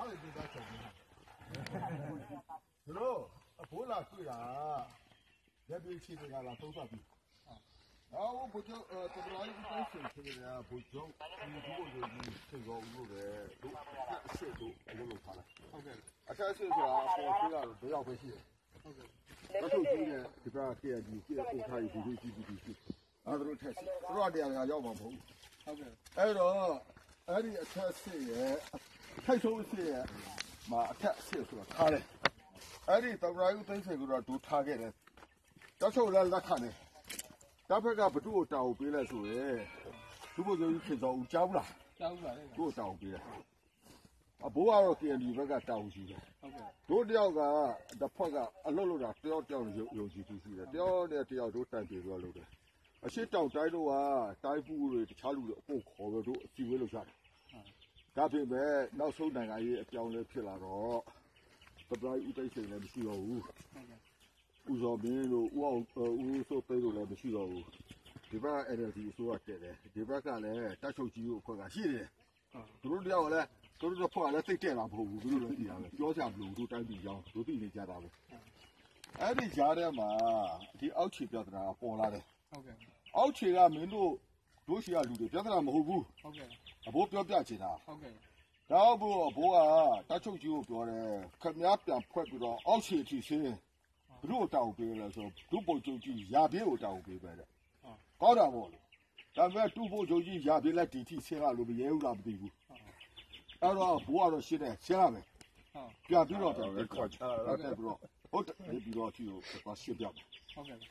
အဝဲဒၣ်ကၠီၤပူၤ အဖိလၢအကွံာ်တၢ် လၢဒုးဆံးတဂၤလၢသိသၣ်ပူၤ အအိၣ် ဗိုလ်ချုပ် သမ္မတဦးသိန်းစိန် ခ့န့ၣ် ဗိုလ်ချုပ် ဒုဗိုလ်ချုပ်ကြီး ခင်ဇော်ဦးလို့လည်း ဒိၣ်အထက်အဆင့် ဒိၣ်အလုပ်လုပ်ထားတယ်။ အထက်အဆင့်ဆိုတာ အပေါ်အဆင့်ကတော့ တစ်ယောက်ပဲရှိတယ်။ တပ်ချုပ်ကြီးနဲ့ ဒီဘက် KNDO ဥက္ကဋ္ဌကြီး ဗိုလ်ချုပ်ကြီး ဗိုလ်ချုပ်ကြီး အဲဒါတို့ထက်ရှိ သူတို့ကနေရာရာရောက်မှာမဟုတ်ဘူး။ ဟုတ်ကဲ့ အဲ့တော့ အဲ့ဒီအထက်အဆင့်ရဲ့ ထိပ်ဆုံးအဆင့်ရဲ့ မှာ အထက်အဆင့်ဆိုတာထားတယ်။ အဲ့ဒီသမ္မတဦးသိန်းစိန်ကိုတော့ ဒိုထားခဲ့တယ်။ တပ်ချုပ်လည်းလက်ခံတယ်။ တပ်ဖက်ကဘယ်သူ့ကိုတာဝန်ပေးလဲဆိုရင် ဒုဗိုလ်ချုပ်ကြီးခင်ဇော်ဦး ကြားဘူးလား။ ကြားဘူးပါ သူ့ကိုတာဝန်ပေးတယ်။ အဘိုးကတော့ KNU ဘက်ကတာဝန်ယူတယ်။ ဟုတ်ကဲ့ တို့တယောက်က တစ်ဖက်ကအလုပ်လုပ်တာ တယောက်တယောက်နဲ့ယုံယုံကြည်ကြည်ရှိတယ်။ တယောက်နဲ့တယောက်တို့တိုင်ပင်ပြီးတော့လုပ်တယ်။ အရှေ့တောင်တိုင်းတို့က တိုင်းမှူးတွေတခြားလူတွေအကုန်ခေါ်ပြီးတော့အစည်းအဝေးလုပ်ကြတယ်။ ဒါပေမဲ့ နောက်ဆုံးနိုင်ငံရေးအပြောင်းအလဲဖြစ်လာတော့ သမ္မတဦးသိန်းစိန်လည်းမရှိတော့ဘူး။ ဟုတ်ကဲ့ ဦးဇော်မင်းတို့ ဦးအောင် ဦးစိုးသိန်းတို့လည်းမရှိတော့ဘူး။ ဒီဘက် NLD အစိုးရတက်တယ်။ ဒီဘက်ကလည်း တပ်ချုပ်ကြီးတို့အဖွဲ့ကရှိနေတယ်။ သူတို့တယောက်ကလည်း သူတို့တစ်ဖွဲ့ကလည်းသိပ်တက်လာမဟုတ်ဘူး။ သူတို့လည်းသိတာပဲ။ ပြောစရာမလိုဘူး။ တို့တိုင်းပြည်အကြောင်း တို့သိနေကြတာပဲ။ အဲ့ဒီကြားထဲမှာ ဒီအောက်ခြေပြဿနာကပေါ်လာတယ်။ ဟုတ်ကဲ့ အောက်ခြေကမင်းတို့ တို့ဆီကလူတွေပြဿနာမဟုတ်ဘူး။ ဟုတ်ကဲ့ အဘိုးပြောပြချင်တာ။ ဟုတ်ကဲ့ ဒါအဘိုး အဘိုးက တပ်ချုပ်ကြီးကိုပြောတယ်။ ခင်ဗျားပြန်ဖွဲ့ပြီးတော့ အောက်ခြေအထိဆင်း ဘယ်သူ့ကိုတာဝန်ပေးလဲဆိုတော့ ဒုဗိုလ်ချုပ်ကြီး ရာပြည့်ကိုတာဝန်ပေးပဲတဲ့။ ကောင်းတာပေါ့လေ။ ဒါပေမဲ့ ဒုဗိုလ်ချုပ်ကြီး ရာပြည့်လည်း ဒီထိဆင်းလာလို့မရဲဘူးလား မသိဘူး။ အဲ့တော့ အဘိုးကတော့ရှင်းတယ် ဆင်းလာမယ်။ ပြန်ပြီးတော့ ပြန်ပြီးတော့ ပြန်ပြီးတော့ ဟုတ်တယ် နေပြည်တော်အထိကို သွားရှင်းပြမယ်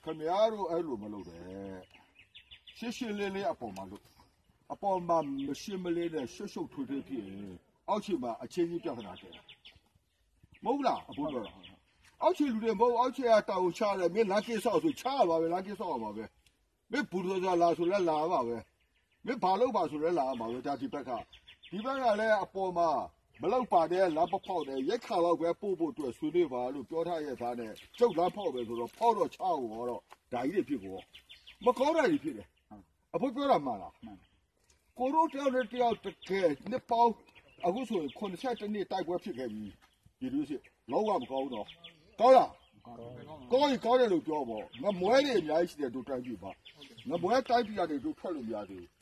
။ ခင်ဗျားတို့အဲ့လိုမလုပ်နဲ့။ ရှင်းရှင်းလင်းလင်းအပေါ်မှာလုပ်။ အပေါ်မှာမရှင်းမလင်းနဲ့ ရှုပ်ရှုပ်ထွေးထွေးဖြစ်ရင် အောက်ခြေမှာ အခြေကြီးပြဿနာတက်တယ်။ မဟုတ်ဘူးလား အဘိုးပြောတာ။ အောက်ခြေလူတွေမဟုတ်ဘူး။ အောက်ခြေကတာဝန်ချတယ်။ မင်းလမ်းကင်းစောင့်ဆို ချရမှာပဲ။ လမ်းကင်းစောင့်ရမှာပဲ။ မင်းဘူဒိုဇာလာဆိုလည်း လာရမှာပဲ။ မင်းဘာလုပ်ပါဆိုလည်း လာရမှာပဲ။ ဒါဒီဘက်က ဒီဘက်ကလည်း အပေါ်မှာ မလုပ်ပါနဲ့ လမ်းမဖောက်နဲ့ ရိက္ခာလောက်ပဲပို့ဖို့အတွက် ဆွေးနွေးပါလို့ ပြောထားရဲ့သားနဲ့ ကျုပ်လမ်းဖောက်မယ်ဆိုတော့ ဖောက်တော့ချဖို့တော့ ဒါကြီးတွေဖြစ်ကုန်ရော မကောင်းတာတွေဖြစ်တယ်။ အဘိုးပြောတာမှန်လား။ ကိုတို့တယောက်နဲ့တယောက်တကယ်နှစ်ပေါင်း အခုဆိုရင် ခုနှစ်ဆယ့်တစ်နှစ် တိုက်ပွဲဖြစ်ခဲ့ပြီ။ ပြည်တွင်းစစ် လုံးဝမကောင်းဘူးနော်။ ကောင်းလား။ ကောင်းရင်ကောင်းတယ်လို့ပြောပေါ့။ ငမွဲတွေအများကြီးရှိတယ် တို့တိုင်းပြည်မှာ။ ငမွဲတိုင်းပြည်ကနေ တို့ထွက်လို့မရသေးဘူး။